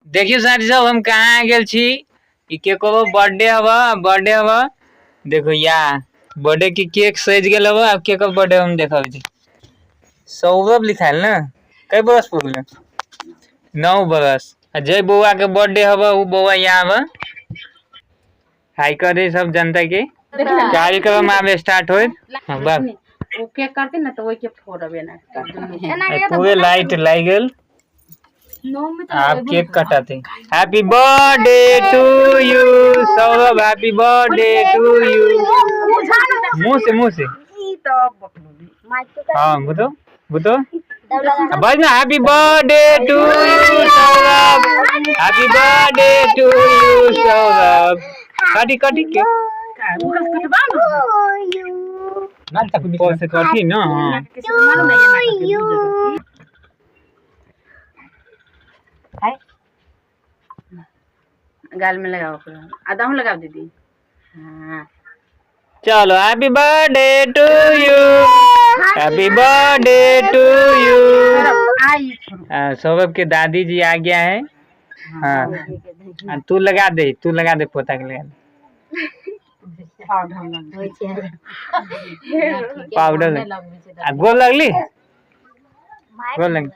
देखियो साथी सब, हम कहाँ आ गेल छी। ई केकरो बर्थडे हवा, बर्थडे हवा। देखो या बर्थडे के केक सज गेल हवा। अब केकर बर्थडे हम देखब छी। सौरभ लिखायल ना, कई बरस पुर गेल? 9 बरस। आ जे बौआ के बर्थडे हवा उ बौआ यहाँ हवा। हाई कर दे सब जनता के। कार्यक्रम आब स्टार्ट होइत। हाँ, बस। ओ केक करते ना तो ओइ के फोड़बे ना। पूरे लाइट लाग गेल। आप cake कटाते। Happy birthday to you Saurabh, happy birthday to you. मुंह से, मुंह से। हाँ, बुतो बुतो बज ना। Happy birthday to you Saurabh, happy birthday to you Saurabh. काटी काटी के से काटी ना। हाँ, गाल में लगाओ, आधा हूँ लगाओ दीदी। हाँ चलो, happy birthday to you, happy birthday to you. Saurabh के दादी जी आ गया है। हाँ, तू लगा दे, तू लगा दे, पोता के लगा दे पाउडर। आ गोर लगली, गोर लगली,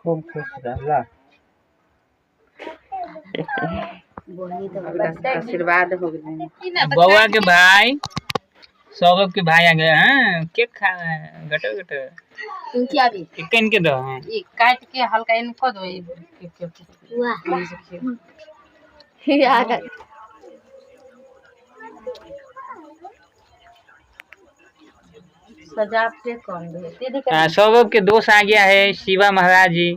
खूब खुश रह। आशीर्वाद हो गए। बउआ के भाई, सौरभ के भाई आ गए हैं। केक खा रहे हैं। गटो गटो केक के दो। हाँ, ई काट के हल्का इनको दो। ई केक के सजावटे कम दे। सौरभ के दोस्त आ गया है, शिवा महाराज जी।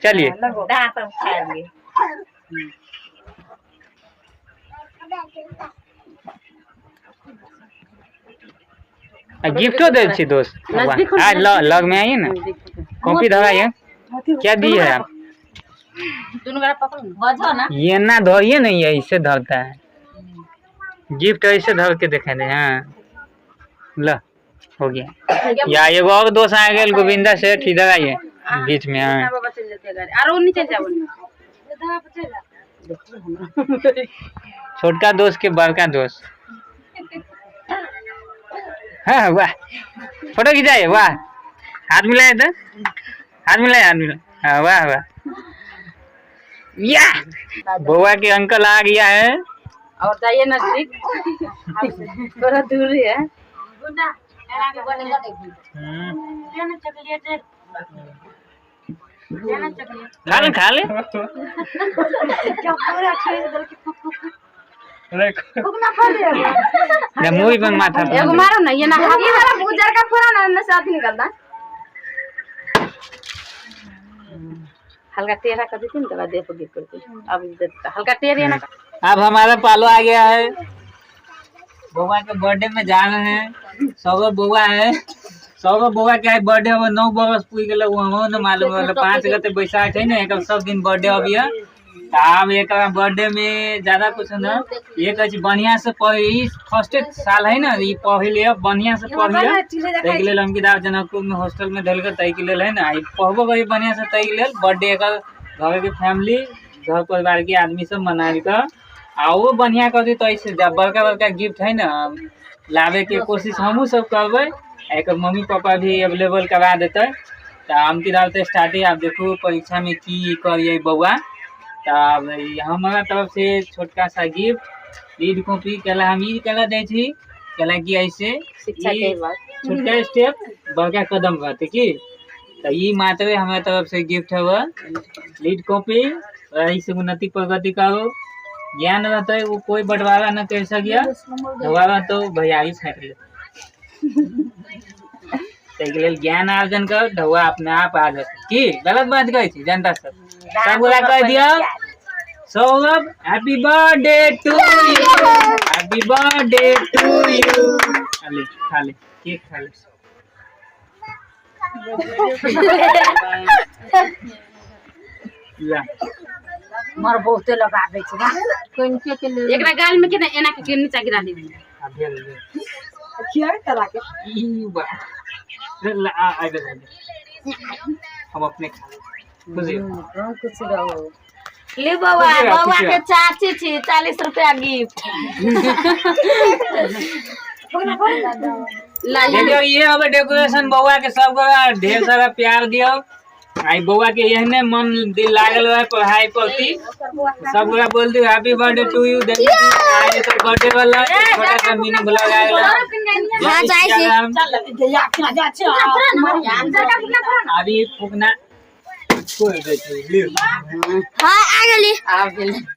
चलिए दांत हम खाएंगे। गिफ्टो दे छी दोस्त। आ लग में आइए ना, कॉपी धराइए। क्या दी है आप? दोनों बार पकड़ो बजो ना। ये ना धरिए ना, ये ऐसे धरता है गिफ्ट, ऐसे धर के दिखा दे। हाँ ल हो गया। या एगो और दोस्त आ गेल, गोविंदा सेठ, इधर आइए बीच में। हाँ बाबा चल जाते गाड़ी आरो नीचे जाओ। छोटका दोस्त के बड़का दोस्त। हाँ वाह, फोटो खिंचाइए। वाह, हाथ मिलाए तो, हाथ मिलाए, हाथ मिलाए। हाँ वाह वाह। या बउआ के अंकल आ गया है। और जाइए नजदीक, थोड़ा दूर है। खा ले, खा ले। ना मुंह पर माथा पर। एगो मारो ना, ये ना ये वाला उजर का फोड़ा ना, अंदर से हाथ निकलता। हल्का टेढ़ा कर देती ना तो देह पर गिर करती। अब हल्का टेढ़े ना। अब हमारा पालो आ गया है। बउआ के बर्थडे में जा रहे हैं। सौरभ बउआ है, सौरभ बउआ के बर्थडे अब 9 बरस पुर गेल। वो हमरो न मालूम रहल। 5 गते बैसाख है ना, एकर सब दिन बर्थडे अबिया। आब एक बर्थडे में ज्यादा कुछ न, ये कहै छी बढ़िया से पढ़ी। फर्स्टे साल है ना, ई पढ़ी ले, बढ़िया से पढ़ी। ताहि के लेल हम किताब जनकपुर में हॉस्टल में देलकै। ताहि के लेल है ना, ई पढ़बो करी बढ़िया से। ताहि के लेल बर्थडे एकर घर के फैमिली, घर परिवार के आदमी सब मनाबी कऽ आ वो बढ़िया करती। तो ऐसे बड़का बड़का गिफ्ट है ना लाबे के कोशिश हमहूँ सब करबै। आ एकर मम्मी पापा भी अवेलेबल करा देतै। तऽ हम की तऽ स्टार्टिंग आब देखू परीक्षा में की करिए बउआ। तऽ आब ई हमारा तरफ से छोटका सा गिफ्ट लीड कॉपी केला। हम ई केला दै छी, केला कि ऐसे शिक्षा ई के बात छोटका स्टेप बड़का कदम रहते की। तऽ ई मात्र हमारा तरफ से गिफ्ट हवे लीड कॉपी। एहि से उन्नति प्रगति करू, ज्ञान रहते वो कोई बंटवारा न कर सकिया। दोबारा तो भैयारी फाटि ले। ताहिके लेल ज्ञान अर्जन कर, ढौआ अपने आप आ जात। की गलत बात कहै छी? जनता सब सब गोरा कह दियौ, Saurabh happy birthday to you, happy birthday to you. खा ले, खा ले, केक खा ले। ला। मर बहुते लगाबै छै। एकरा गाल में के ना एना के नीचा गिरा देबै। आ भेल भेल। खियाबै तोरा के। ई बा, ला, आ आ गेल, आ गेल। हम अपने खा लेब। खुशी रहो। बहुत खुशी रहो। ली बौआ, खुशी रहो, बौआ खुशी के रहो। चाची छी, 40 रुपया गिफ्ट। देखियो ये अब डेकोरेशन बउआ के सब गोरा ढेर सारा प्यार दियो। आई बउआ के एहने मन दिल लागल रहे पढ़ाई प्रति। सब गोरा बोल दियो हैप्पी बर्थडे टू you. देखियो आज तो बर्थडे वाला छोटा सा मिनी ब्लॉग आ गेल। हाँ, जाइ छी। अभी फुकना छोड़ दै छी, लियो। हाँ, आ गेली। आ गेल।